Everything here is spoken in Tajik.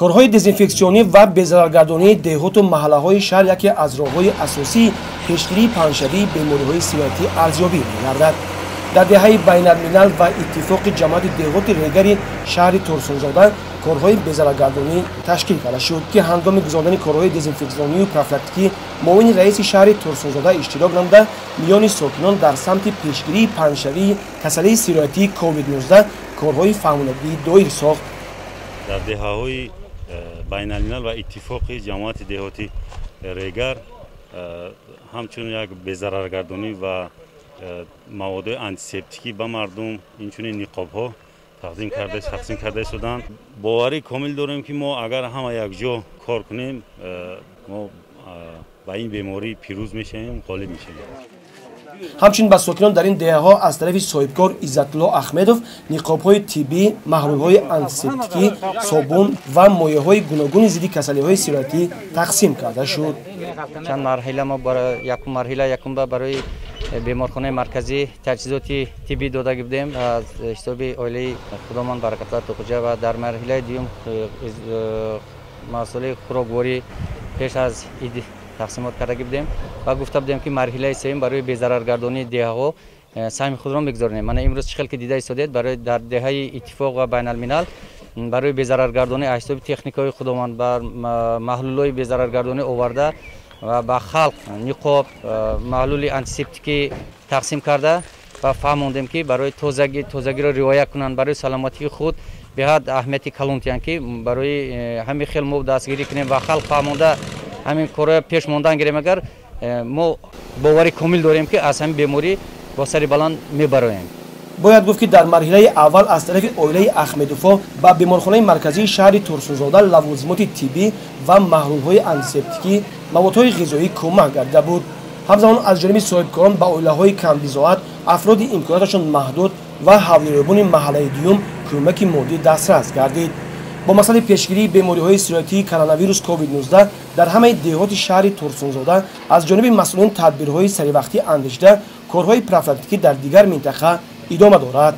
Корҳои дезинфексионӣ ва безараргардонии деҳоту маҳаллаҳои шаҳр яке аз роҳҳои асосии пешгирии паҳншавии бемориҳои сироятӣ арзёбӣ мегардад. Дар деҳаи Байналмилал ва Иттифоқи ҷамоати деҳоти Регари шаҳри Турсунзода корҳои безараргардонӣ ташкил карда шуд, ки ҳангоми гузарондани корҳои дезинфексионию профилактикӣ муовини раиси шаҳри Турсунзода иштирок намуда, миёни сокинон дар самти пешгирии паҳншавии касалии сироятии COVID-19 корҳои фаҳмонагӣ доир сохт. Дар деҳаҳои Байналмилал ва Иттифоқи ҷамоати деҳоти Регар ҳамчун як безараргардонӣ ва маводҳои антисептикӣ ба мардум, инчунин ниқобҳо тақсим карда шуданд. Боварӣ комил дорем, ки мо агар ҳама якҷо кор кунем, мо ба ин беморӣ пирӯз мешавем, ғолиб мешавем. Ҳамчунин ба сокинон дар ин деҳаҳо аз тарафи соҳибкор Иззатулло Ахмедов ниқобҳои тиббӣ, маҳлулҳои антисептикӣ, собун ва моеъҳои гуногуни зидди касалиҳои сироятӣ тақсим карда шуд. Чанд марҳила мо якум марҳила якумба барои беморхонаи марказӣ таҷҳизоти тиббӣ дода будем аз ҳисоби оилаи худомон Баракатулла Тоқуҷа ва дар марҳилаи дуюм маҳсули хӯрокворӣ пеш аз ид тақсимот карда будем ва гуфта будем, ки марҳилаи сеюм барои безараргардонии деҳаҳо саҳми худро мегузоронем. Мана имрӯз чӣ хел ки дида истодед, барои дар деҳаи Иттифоқ ва Байналмилал барои безараргардонӣ аз ҳисоби техникаҳои худомон бар маҳлулҳои безараргардонӣ оварда ва ба халқ ниқоб, маҳлули антисептикӣ тақсим карда ва фаҳмондем, ки барои тозагиро риоя кунанд, барои саломатии худ беҳад аҳамияти калон диҳанд, ки барои ҳамин хел мо дастгирӣ кунем ва халқ фаҳмонда ҳамин корҳоя пеш мондан гирем. Агар мо бовари комил дорем, ки аз ҳамин беморӣ бо сари баланд мебароем. Бояд гуфт, ки дар марҳилаи аввал аз тарафи оилаи Ахмедовҳо ба беморхонаи марказии шаҳри Турсунзода лавозимоти тиббӣ ва маҳлулҳои антисептикӣ, маводҳои ғизоӣ кӯмак гардида буд. Ҳамзамон аз ҷониби соҳибкорон ба оилаҳои камбизоат, афроди имконияташон маҳдуд ва ҳавлиёбони маҳаллаи дуюм кӯмаки моддӣ дастрас гардид. Бо мақсади пешгирии бемориҳои сироятии коронавирус COVID-19 дар ҳамаи деҳоти шаҳри Турсунзода аз ҷониби масъулин тадбирҳои саривақтӣ андешида, корҳои профилактикӣ дар дигар минтақа идома дорад.